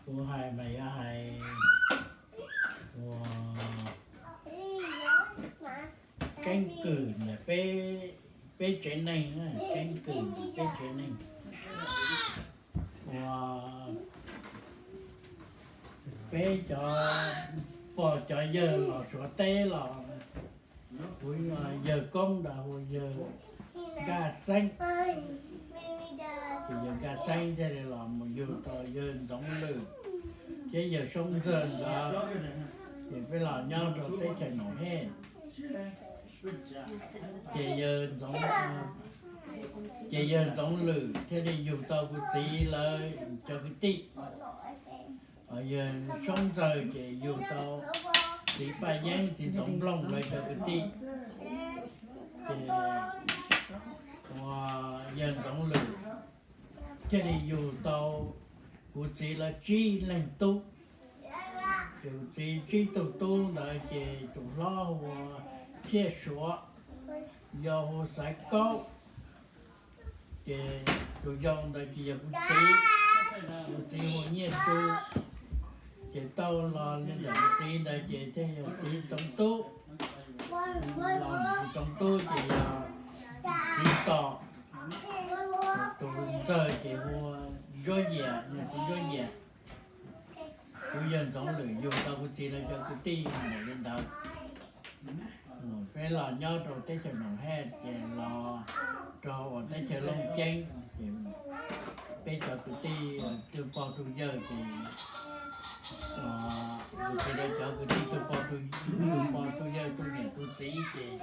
Kuv hais mas yog hais ua keeb kwm ntawm peb, peb tsev neeg, keeb kwm ntawm peb tsev neeg. Ua peb cov pog cov yawg los Suav teb los, kuv yawg koob ntawd hu yawg Nkaj Xeeb. Ces yawg Nkaj Xeeb thiaj li los mus yug tau yawg Ntxoov Lwm thiab yawg Soob Ntxawg ntawd, ces peb los nyob rau teb chaws Noom Hej. Ces yawg Ntxoov, ces yawg Ntxoov Lwm thiaj li yug tau kuv txiv lawv cov kwv tij. Yawg Soob Ntxawg ces yug tau txiv Paj Yeeb, txiv Ntxoov Nploog lawv cov kwv tij. Ces ua yawg Ntxoov Lwm thiaj li yug tau kuv txiv lawv tsib leeg tub. Ces kuv txiv tsib tug tub ntawd ces tus hlob hu ua Txhiaj Suav, yau hu Xaiv Kaub, ces tus yau ntawd ces yog kuv txiv, kuv txiv hu Nyiaj Tsu. Ces tau los li ntawm kuv txiv ntawd ces thiaj yog txiv Txoov Tub, los txiv Txoov Tub ces yog txiv Txos, tus ntxawg ces hu Ntsuab Yias, yog txiv Ntsuab Yias. Kuv yawg Ntxoov Lwm yug tau kuv txiv lawv cov kwv tij mus li ntawd. Peb los nyob rau teb chaws Noom Hej ces los rau uas teb chaws Looj Ceeb ces peb cov kwv tij tus pog tus yawg ces kuv txiv lawv cov kwv tij tus pog tus, tus pog tus yawg tus niam tus txiv ces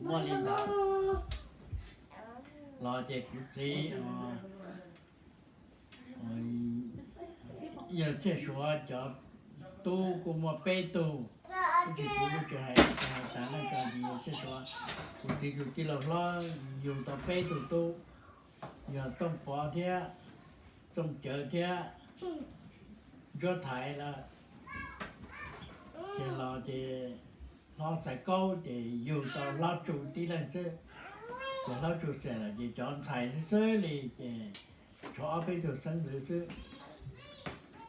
muaj li ntawd. Los ces kuv txiv yawg Txhiaj Suav cov tub kuj muaj peb tug, tab sis kuv kuj tsis hais, hais tas leej twg, yawg Txhiaj Suav, kuv txiv tus tij laug hlob yug tau peb tug tub, yog Tooj Pov thiab Txooj Cawv thiab Ntsuab Thaiv lawm. Ces los ces hlob Xaiv Kaub ces yug tau Hlob Tsu tib leeg xwb. Ces Hlob Tsu xiam lawm ces cov ntxhais xwb xwb li ces tshuav ob peb tug xeeb ntxwv xwb.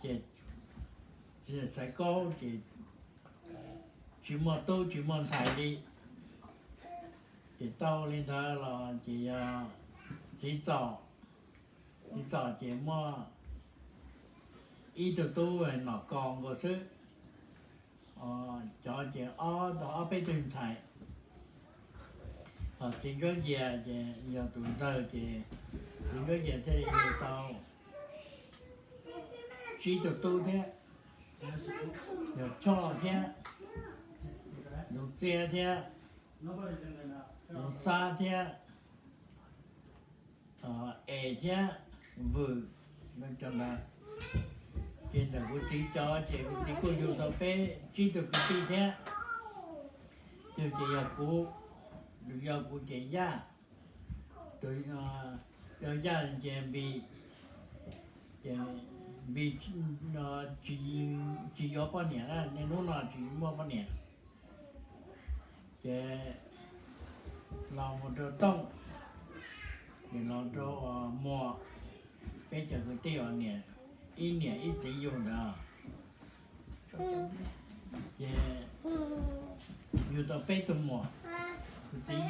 Ces Xaiv Kaub ces tsis muaj tub tsis muaj ntxhais li. Ces tau li ntawd los ces yog txiv Txos, txiv Txos ces muaj ib tug tub Nom Kos nkaus xwb. Cov ces ob tau ob peb tug ntxhais. Ho txiv Ntsuab Yias ces yog tus ntxawg ces txiv Ntsuab Yias thiaj li yug tau tsib tug tub thiab, yog Choj thiab, Nuv Txiab thiab, Nuv Xab thiab, Es thiab Vwm, cov ntawd. Ces ntawm kuv txiv cov ces kuv txiv kuj yug tau peb tsib tug kwv tij thiab. Tus ces yog kuv, tus yau kuv ces Yaj, tus yau Yaj ces Npis, ces Npis tsis yuav poj niam na, niaj hnub no tsis muaj poj niam. Ces los mus rau Tooj, ces los rau Muas, peb cov kwv tij uas niam, ib niam ib txiv yug ntawd. Ces yug tau peb tug muam, kuv txiv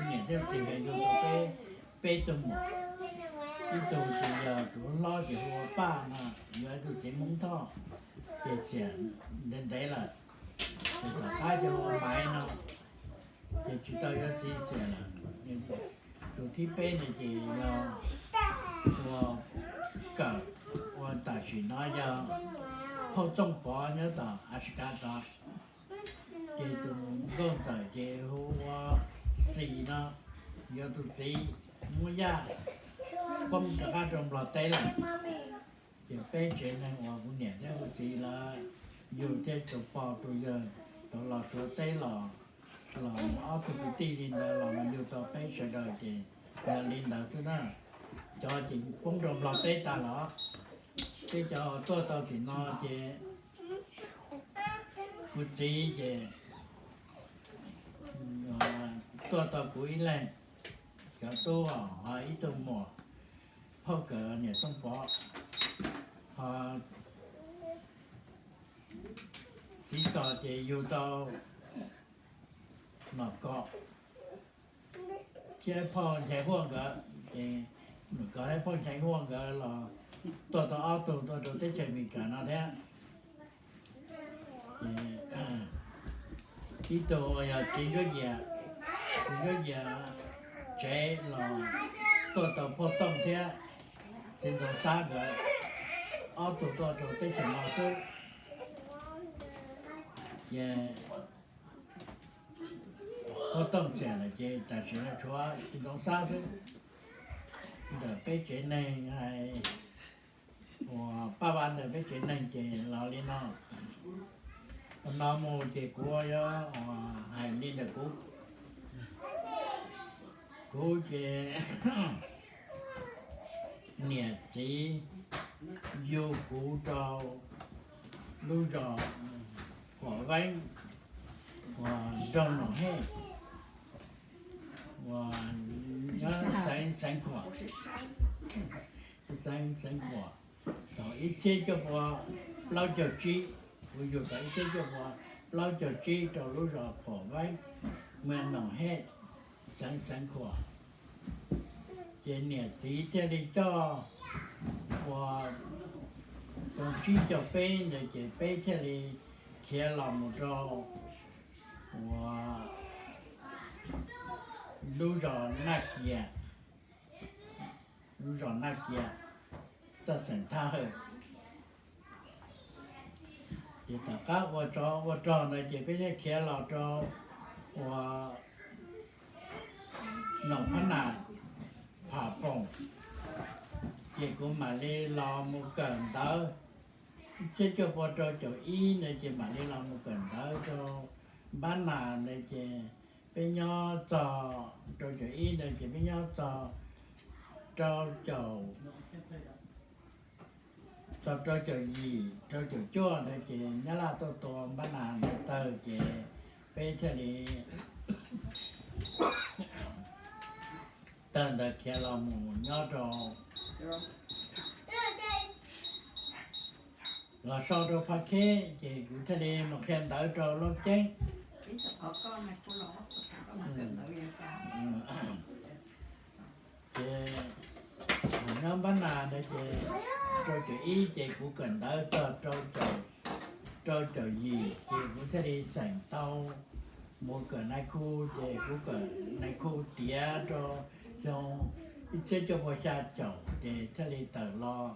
niam thiab txiv nkawd yug tau peb, peb tug muam. Ib tug ces yog tus hlob ces hu ua Paj no, yog ib tug txiv Hmoob Thoj, ces xiam ntev ntev lawm. Ces tom qab ces hu ua Maiv no, ces tsis tau yuav txiv xiam lawm. Tus thib peb no ces yog ua Kawm, ua tam sim no yog phauj Txooj Pov nyob tom As Kas tod. Ces tus nkauj ntxawm ces hu ua Xis no, yog tus txiv muab Yaj poob rov qab rau Nplog teb lawm. Ces peb tsev neeg uas kuv niam thiab kuv txiv lawv yug thiab tus pog tus yawg tau los Suav teb los, los ob tug kwv tij li ntawd los yug tau peb sawv daws ces yog li ntawd xwb na. Cov ces poob rau Nplog teb tag los, peb cov tuaj tau tim no ces kuv txiv ces tuaj tau kuv ib leeg, cov tub ho ib tug muam, phauj Kawm niam Txooj Pov, ho Txiv Kom ces yug tau Nom Kom thiab phauj Nchaiv Huaj nkawd, ces Nom Kom thiab phauj Nchaiv Huaj nkawd los tuaj tau ob tug tuaj rau teb chaws Amelikas no thiab. Ib tug uas yog txiv Ntsuab Yias, txiv Ntsuab Yias tsev los tuaj tau phauj Tooj thiab txiv Ntxoov Xab nkawd ob tug tuaj rau teb chaws no xwb. Ces phauj Tooj xiam lawm ces tam sim no tshuav txiv Ntxoov Xab xwb. Ntawm peb tsev neeg hais, uas Paj Vas ntawm peb tsev neeg ces los li no. Ua no mus ces kuv yuav hais li ntawm kuv, kuv ces niam txiv yug kuv rau lub zos Huam Veeb, uas nroog Noom Hej, uas nyob xeev Khuam, xeev Khuam. Thaum ib txhiab cuaj pua plaub caug tsib, kuv yug thaum ib txhiab cuaj pua plaub caug tsib rau lub zos Huam Veeb, moos Noom Hej, xeev Khuam. Ces niam txiv thiaj li coj, uas xyoo tsib caug peb ntawd ces peb thiaj li khiav los mus rau uas lub zos Naj Kias, lub zos Naj Kias, toj xeem Thab Hawm. Ces tom qab ua tsov ua rog ntawd ces peb thiaj khiav los rau uas Noom Phab Nas, Pham Poom. Ces kuv mam li los mus kawm ntawv, ib txhiab cuaj pua rau caum ib ntawd ces mam li los mus kawm ntawv rau Npab Nas ntawd ces peb nyob txog, rau caum ib ntawd ces peb nyob txog rau caum, txog rau caum yim rau caum cuaj ntawd ces Nyab Laj tuaj tua Npab Nas ntawd tawg ces peb thiaj li tawg ntawd khiav los mus nyob rau, los so rau Phaj Kheb ces kuv thiaj li mus qhia ntawv rau Looj Ceeb. Ces nyob Npab Nas ntawd ces rau caum ib ces kuv kawm ntawv txog rau caum yim ces kuv thiaj li xeem tau mus kawm nais khu, ces kuv kawm nais khu tiav rau xyoo ib txhiab cuaj pua xya caum ces thiaj li tawm los,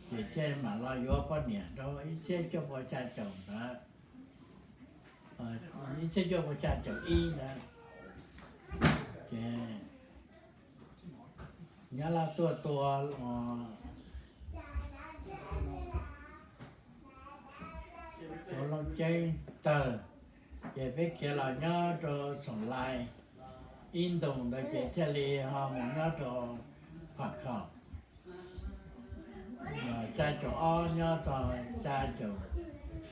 ces thiaj mam los yuav poj niam rau ib txhiab cuaj pua xya caum ntawd, ib txhiab cuaj pua xya caum ib ntawd. Ces Nyab Laj tuaj tua, tua Looj Ceeb tawg, ces peb khiav los nyob rau Xoom Lais ib ntus ntawd ces thiaj li ho mus nyob rau Pham Khaum. Xya caum ob nyob txog xya caum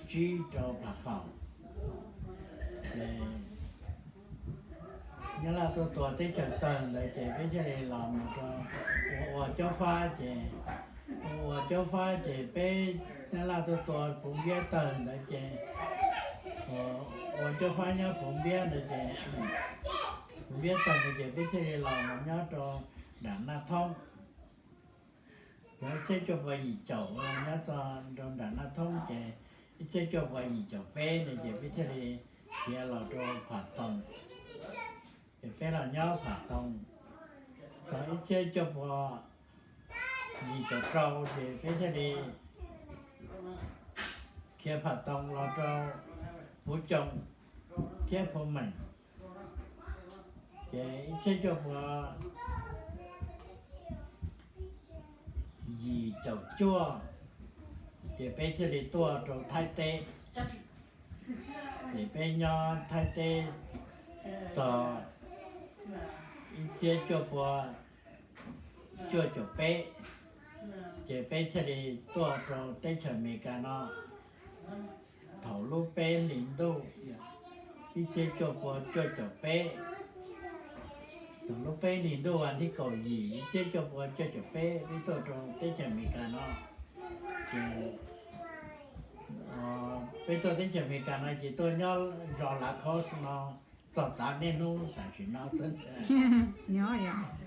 tsib rau Pham Khaum. Ces Nyab Laj tuaj tua teb chaws tawg ntawd ces peb thiaj li los mus rau ua, ua Cob Fab ces, ua, ua Cob Fab ces peb, Nyab Laj tuaj tua Puv Npiab tawg ntawd ces, ua, ua Cob Fab nyob Puv Npiab ntawd ces, Puv Npiab tawg ntawd ces peb thiaj li los mus nyob rau nram Naj Thoob. Yog ib txhiab cuaj pua yim caum nyob txog rau nram Naj Thoob ces ib txhiab cuaj pua yim caum peb ntawd ces peb thiaj li khiav los rau Pham Toom. Ces peb los nyob Pham Toom txog ib txhiab cuaj pua yim caum rau ces peb thiaj li khiav Pham Toom los rau Phuv Coo thiab Phuv Meem. Ces ib txhiab cuaj pua yim caum cuaj ces peb thiaj li tuaj rau Thaib teb. Ces peb nyob Thaib teb txog ib txhiab cuaj pua cuaj caum peb, ces peb thiaj li tuaj rau teb chaws Amelikas no. Thaum lub peb hlis ntuj ib txhiab cuaj pua cuaj caum peb, thaum lub peb hlis ntuj vas thib kaum yim ib txhiab cuaj pua cuaj caum peb peb tuaj rau teb chaws Amelikas no. Ces Peb tuaj teb chaws Amelikas no ces tuaj nyob zos Lav Khaub no txog tav niaj hnub tam sim no xwb. Nyob yog.